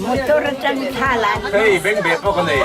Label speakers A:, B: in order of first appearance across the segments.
A: Motor atang thla la.
B: Hei bengbeh pawh ka nei.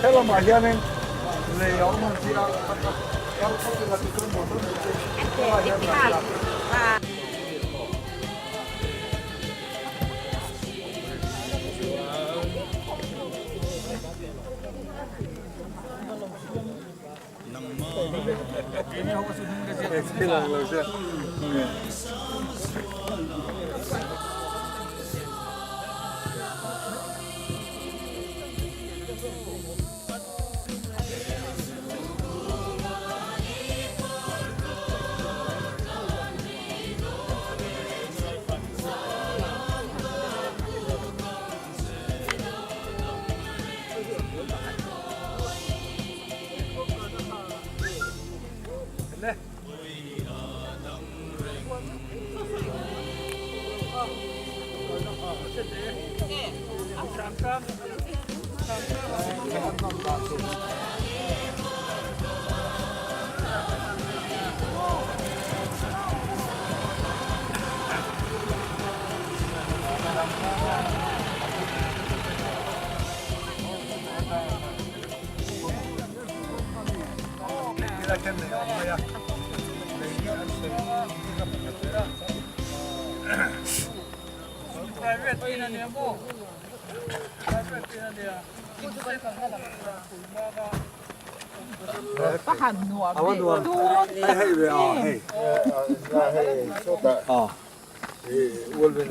C: Helamah hianin lei a awm ang chi a,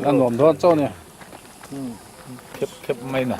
D: A nuam dawn chaw nia.
B: Khep khep mai na.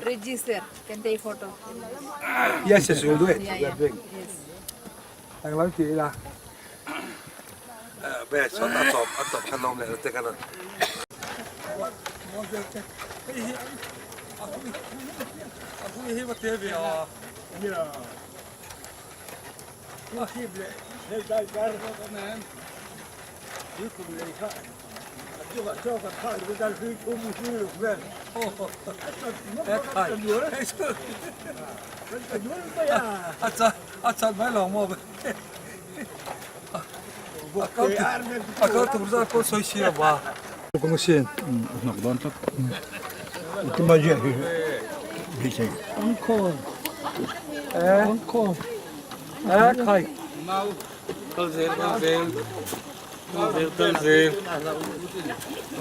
D: Register, can take photo.
C: Yes, yes, we'll do it. We are doing.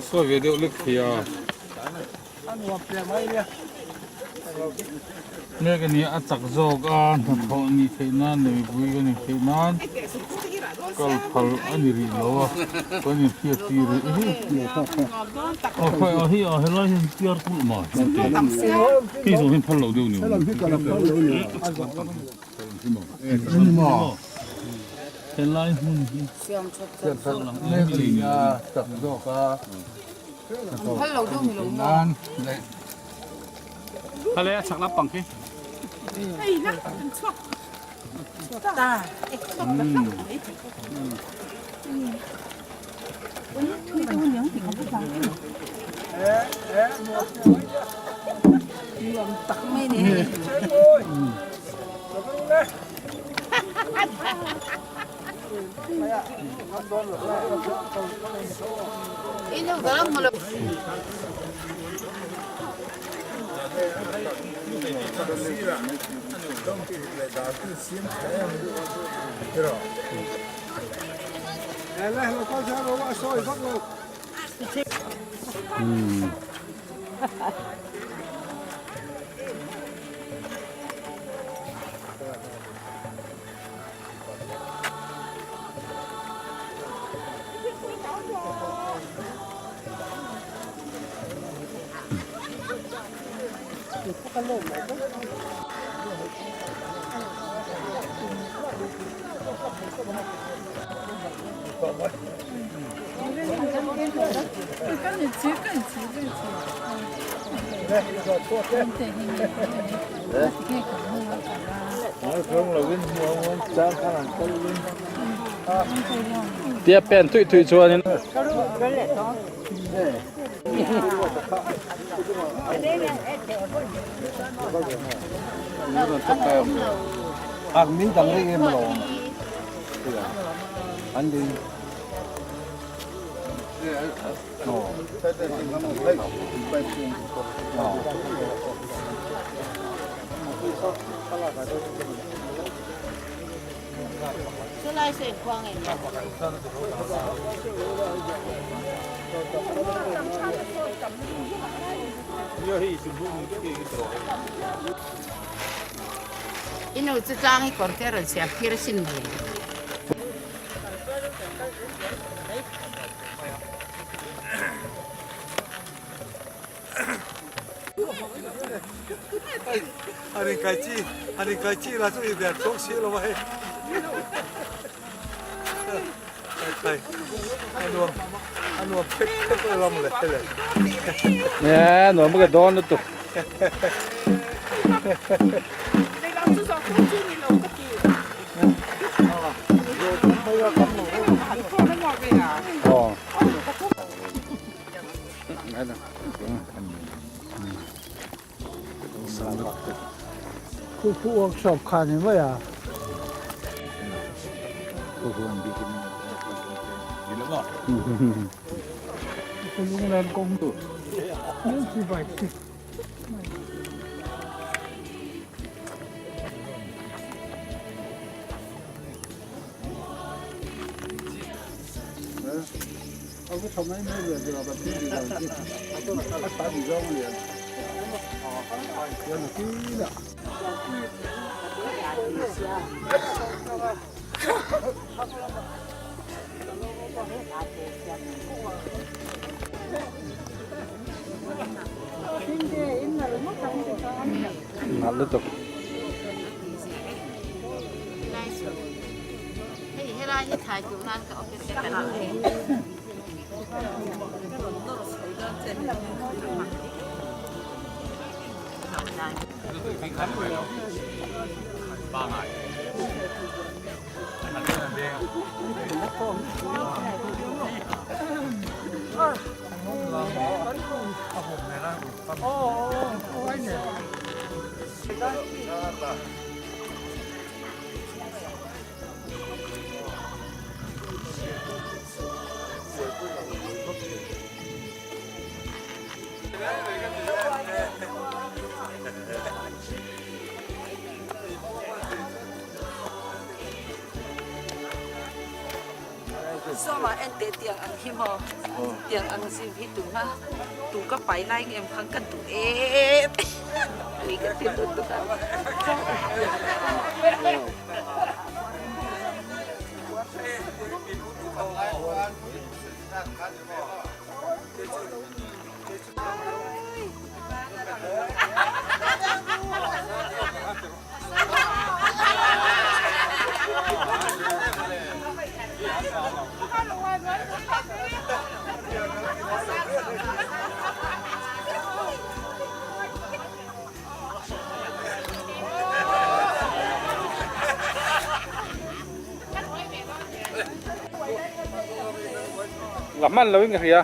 B: Sawi ve deuh lek thei a. Mek a ni a chak zawk a hnathawh nih theih nan leh mipui ka nih theih nan kal phal a ni rih lo a kan inhriat tir rih hi aw khawi aw hi aw helai hian piar kulh mai hei zawng hian phal loh deuh ni awm helai hmun hi Tia pen tui tui chuanin
D: I nu chu tlang i kawr te a rawn siam phir a sin mai.
B: Nè, nuam ka dawn lutuk. Aw.
C: Khu khu workshop kha ni mai a.
B: Nalh lutuk.
E: Sawma en teh tiang ang hi maw tiang ang zim hi tuna tu ka pai lai ngem khang ka duh em tui ka ti lutuk a.
B: La hman lo in ka hria.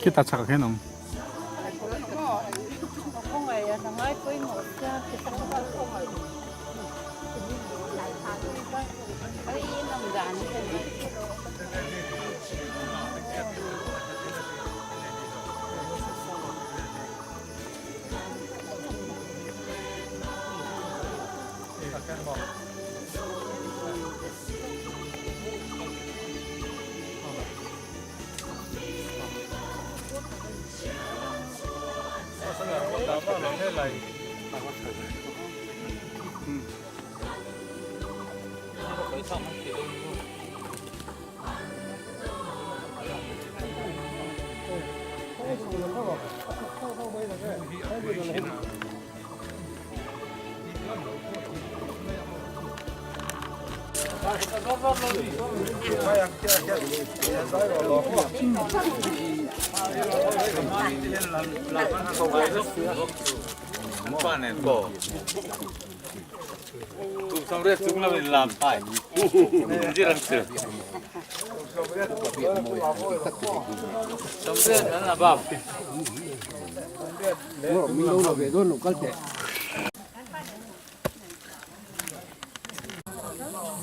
B: Khitah chak ah khian a awm.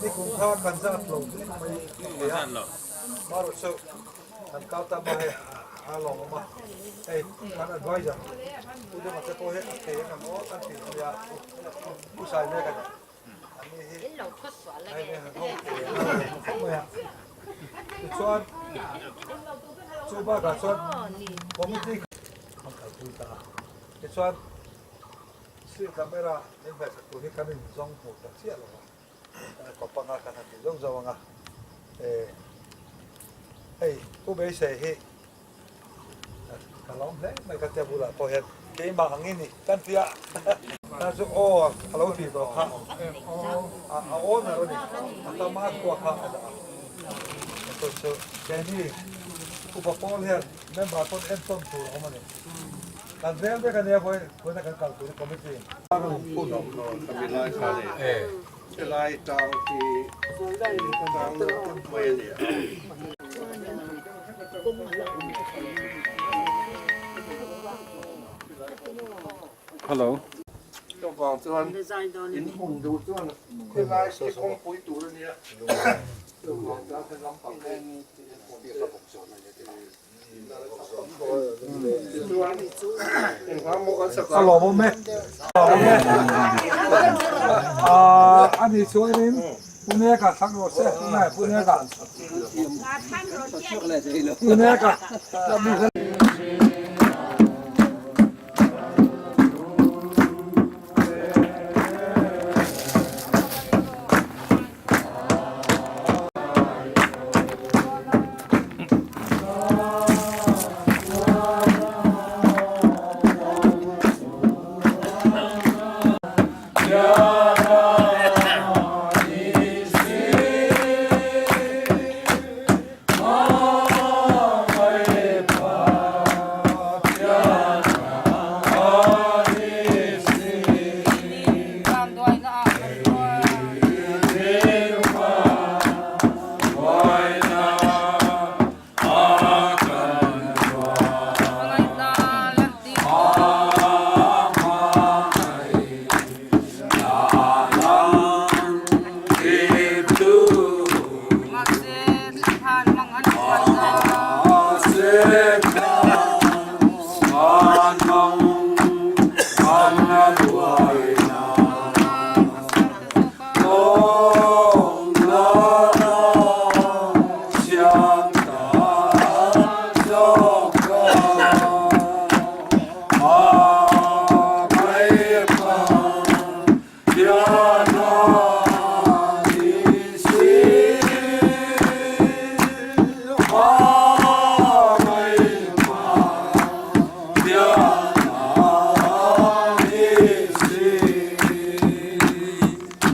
C: Ni kum kha kan zat lo hle mai thei a, marawh chu kan kal ta mai a lawm awm a, hei kan advisor Pu Dema te pawh hi a thei ang em aw kan tih nia Pu Sai mek a ni, an ni hi hei ni han ho thei ang a lawm khawp mai a, tichuan chu bakah chuan committee kan kalpui ta a, tichuan. Sir camera min hmaisak tur hi kan in zawng hmu ta chiah lo a, ka panga kan han ti zauh zauh ang a, eh hei Pu Beisei hi ka lawm hle mai ka tia bulah pawh hian keimah ang i ni kan tia ta chu aw a lo ti tawh kha a a owner a ni a tama khua kha a dah a chu chu keini upa pawl hian member pawn entawn tur a awm a ni. Kan veng vek ania khawi khawi na kan kal tur committee.
F: Helai tang hi tang mai a ni a.
B: Hello.
F: Chuvang chuan in hmun duh chuan helai khi kawngpui tur a nia. Chuvang chuan helam pang hi.
C: A lawmawm e. A ani chuanin Puneka sak rawh se, tunai Puneka. Puneka.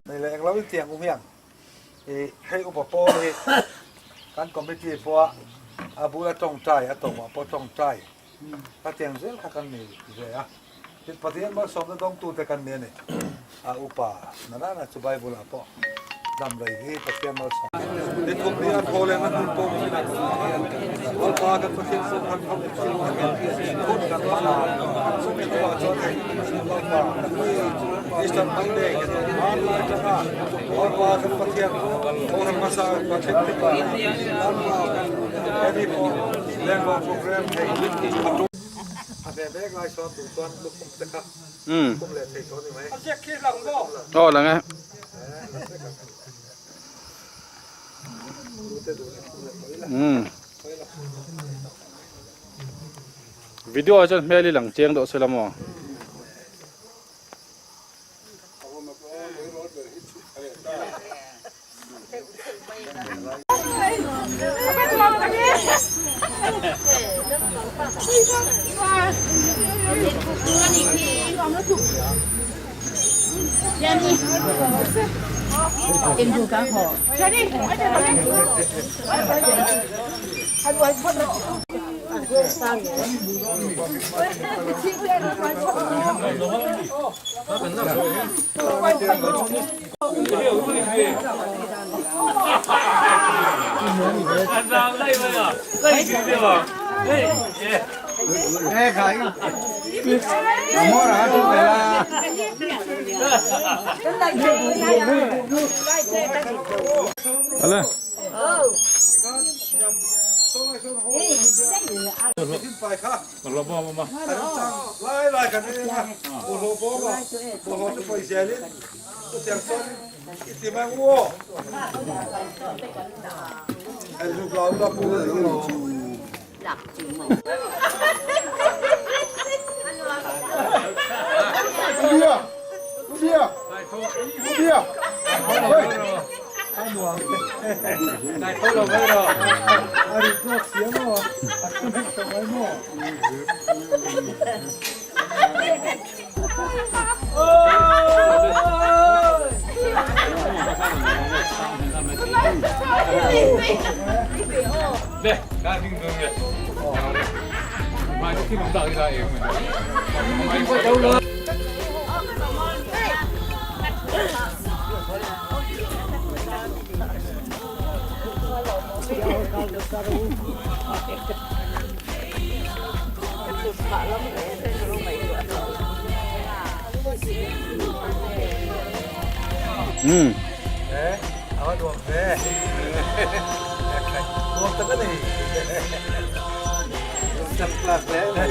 C: Nei leh englo in tiang um hian ih hei upa pawl hi kan committee pawha a bula tawngtai a tawpah pawh tawngtai ka tiang zel kha kan ni ve a tin Pathian malsawmna dawngtute kan ni a ni a upa nana chu Bible ah pawh dam rei hi Pathian malsawm ni thum hi a thaw leh na hmun pawh ni a Lalpa kan Pathian pawh kan hauh hun kan hman a chumi hnuah chuan hei Lalpa Easter Monday hmanlai atanga Lalpa kan Pathian Kohhran hmasa kan thleng dik a Lalpa kan hemi pawh Lengva program hei a tum a ve mek lai chuan duh chuan lukhum te kha khum leh thei tawh a ni mai.
B: Aw lang e. Video ah chuan hmel hi lang chiang deuh se la maw? Ala.
C: Umm. A nuam ve. Nuam tak a ni. Chak tlak hle mai.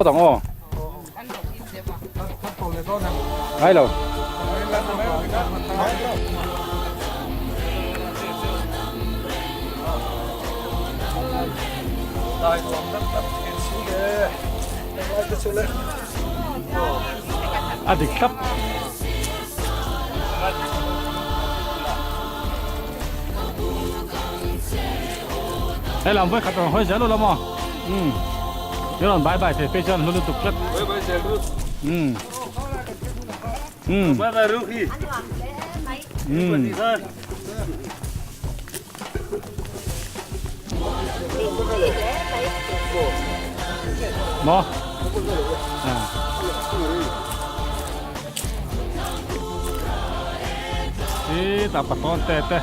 B: Dang aw. Ngai lo.
C: Dai nuam dap dap thin si le englai te chu le
B: A dik thlap. He lam vawi khat rawn hawi zel ula maw? Umm. Ni rawn bye bye thei phei chuan hlu lutuk tlat.
F: Bye bye zel ru.
B: Umm. Umm.
F: Bye bye ru khi.
B: Umm. Maw? Ah. Hi tah patawn te te.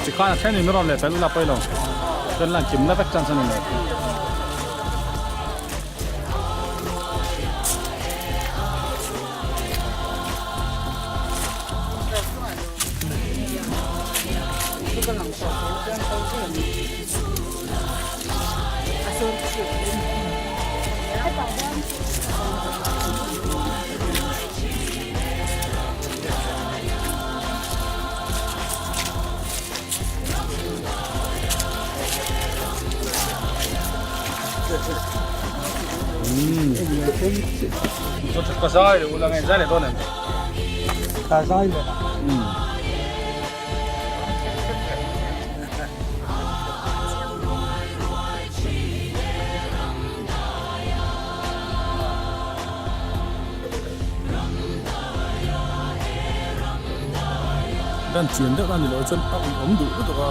B: Tikhan a then in rawn leh fel ula pawi lo chuan lan kim na vek chance a ni lo. Ka zai le ula nge zai le dawn em?
C: Ka zai le.
B: Dan chian deuh a ni loh chuan a awm duh lutuk a.